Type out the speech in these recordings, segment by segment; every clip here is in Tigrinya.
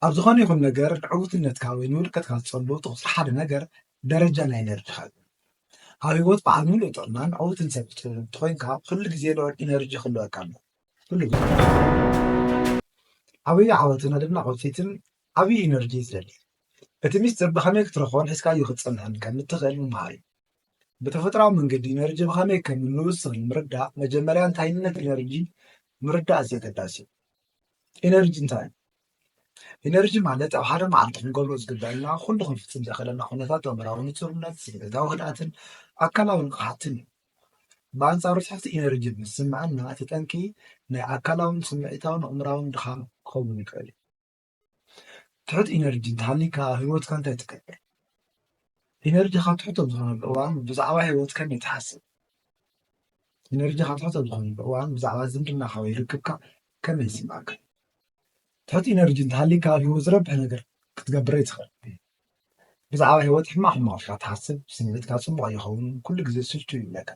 ኣብ ዝኾነ ይኹን ነገር ንዕውትነትካ ወይ ንውድቀትካ ዝጸሉ እቲ ቁጽሪ ሓደ ነገር ደረጃ ናይ ኤነርጂኻ እዩ። ኣብ ህይወት በዓል ምሉእ ጥዕናን ዕውትን ሰብ እንተኾይንካ ኩሉ ግዜ ልዑል ኢነርጂ ክህልወካ ኣሎ። ኩሉ ግዜ ዓብዪ ዓወትን ኣድናቖትን ዓብዪ ኢነርጂ እዩ ዝደሊ። እቲ ሚስጥር ብኸመይ ክትረኽቦን ሒዝካዮ ክትጸንሕን ከም እትኽእል ምምሃር እዩ። ብተፈጥራዊ መንገዲ ኢነርጂ ብኸመይ ከም እንውስኽ ንምርዳእ መጀመርያ እንታይነት ኢነርጂ ምርዳእ ኣዝዩ ኣገዳሲ እዩ። ኢነርጂ እንታይ እዩ? ኢነርጂ ማለት ኣብ ሓደ መዓልቲ ክንገብሮ ዝግበአና ኩሉ ክንፍጽም ዘኽእለና ኩነታት ኣእምራዊ ንጹርነት፣ ስምዒታዊ ህድኣትን ኣካላዊ ንቕሓትን እዩ። ብኣንጻሩ ትሕቲ ኢነርጂ ምስምዐና እቲ ጠንቂ ናይ ኣካላውን ስምዒታውን ኣእምራውን ድኻም ክኸውን ይኽእል እዩ። ትሑት ኢነርጂ እንተሃሊካ ኣብ ህይወትካ እንታይ ትገብር? ኢነርጂኻ ትሑት ኣብ ዝኾነሉ እዋን ብዛዕባ ህይወት ከመይ ትሓስብ? ኢነርጂኻ ትሑት ኣብ ዝኾነሉ እዋን ብዛዕባ ዝምድናኻ ወይ ርክብካ ከመይ ይስምዓካ? ትሑት ኢነርጂ እንተሃሊካ ኣብ ህይወት ዝረብሕ ነገር ክትገብር ኣይትኽእል። ብዛዕባ ህይወት ሕማቕ ሕማቕ ኢኻ ትሓስብ፣ ስምዒትካ ጽቡቕ ኣይኸውን፣ ኩሉ ግዜ ስልችው ይብለካ፣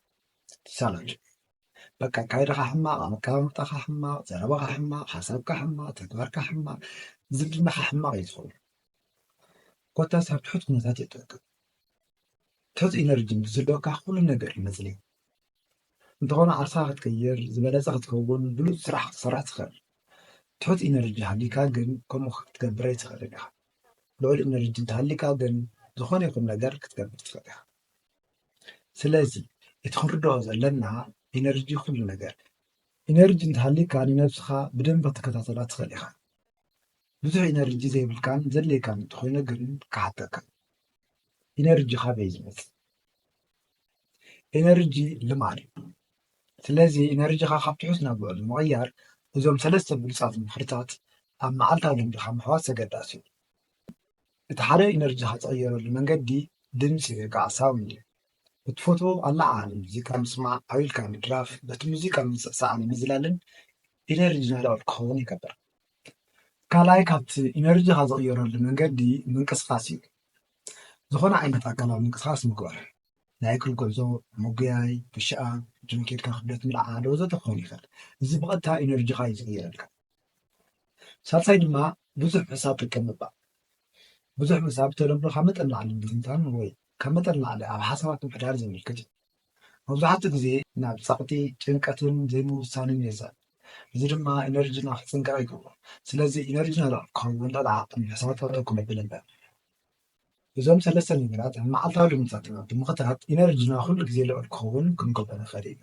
ትሳላችሁ። በቃ ኣካይዳኻ ሕማቕ፣ ኣቀማምጣኻ ሕማቕ፣ ዘረባኻ ሕማቕ፣ ሓሳብካ ሕማቕ፣ ተግባርካ ሕማቕ፣ ዝምድናኻ ሕማቕ እዩ ዝኸውን። ኮታስ ኣብ ትሑት ኩነታት እዩ ትርከብ። ትሑት ኢነርጂ ምስ ዝህልወካ ኩሉ ነገር እዩ መጽለይ። እንተኾነ ዓርስኻ ክትቅይር፣ ዝበለጸ ክትከውን፣ ብሉጽ ስራሕ ክትሰርሕ ትኽእል። ትሑት ኢነርጂ ሃሊካ ግን ከምኡ ክትገብር ኣይትኽእልን ኢኻ። ልዑል ኢነርጂ እንተሃሊካ ግን ዝኾነ ይኹን ነገር ክትገብር ትኽእል ኢኻ። ስለዚ እቲ ክንርድኦ ዘለና ኢነርጂ ኩሉ ነገር። ኢነርጂ እንተሃሊካ ንነብስኻ ብደንቢ ክትከታተላ ትኽእል ኢኻ። ብዙሕ ኢነርጂ ዘይብልካን ዘድልየካን እንተኾይኑ ግን ክሓተካ። ኢነርጂ ካበይ እዩ ዝመጽእ? ኢነርጂ ልማድ እዩ። ስለዚ ኢነርጂኻ ካብ ትሑት ናብ ልዑል ንምቕያር እዞም ሰለስተ ብሉጻት ምኽርታት ኣብ መዓልታዊ ልምድኻ ምሕዋስ ኣገዳሲ እዩ። እቲ ሓደ ኢነርጂኻ ትቕይረሉ መንገዲ ድምጺ ወይ ከዓ ሳውንድ እዩ። እትፈትዎ ኣለዓዓል ሙዚቃ ምስማዕ፣ ዓው ኢልካ ምድራፍ፣ በቲ ሙዚቃ ምስዕሳዕን ምዝላልን ኢነርጂና ልዑል ክኸውን ይገብር። ካልኣይ ካብቲ ኢነርጂኻ ዝቕየረሉ መንገዲ ምንቅስቓስ እዩ። ዝኾነ ዓይነት ኣካላዊ ምንቅስቓስ ምግባር፣ ናይ እግሪ ጉዕዞ፣ ምጉያይ፣ ብሽኣ፣ ጅም ኬድካ ክብደት ምልዓል ወዘተ ክኸውን ይኽእል። እዚ ብቐጥታ ኢነርጂኻ እዩ ዝቕይረልካ። ሳልሳይ ድማ ብዙሕ ምሕሳብ ጥቀም ምባል። ብዙሕ ምሕሳብ ብተለምዶ ካብ መጠን ንላዕሊ ምትንታን ወይ ካብ መጠን ንላዕሊ ኣብ ሓሳባት ምሕዳር ዘመልክት እዩ። መብዛሕትኡ ግዜ ናብ ጸቕጢ፣ ጭንቀትን ዘይምውሳንን የዛን። እዚ ድማ ኢነርጂና ክጽንቀቕ ይገብሮ። ስለዚ ኢነርጂና ልዑል ክኸውን ልዕሊ ዓቕን ምሕሳብ ፈተው ክነብል ንኽእል። እዞም ሰለስተ ነገራት ኣብ መዓልታዊ ልምድታትና ብምኽታል ኢነርጂና ኩሉ ግዜ ልዑል ክኸውን ክንገብሮ ንኽእል ኢና።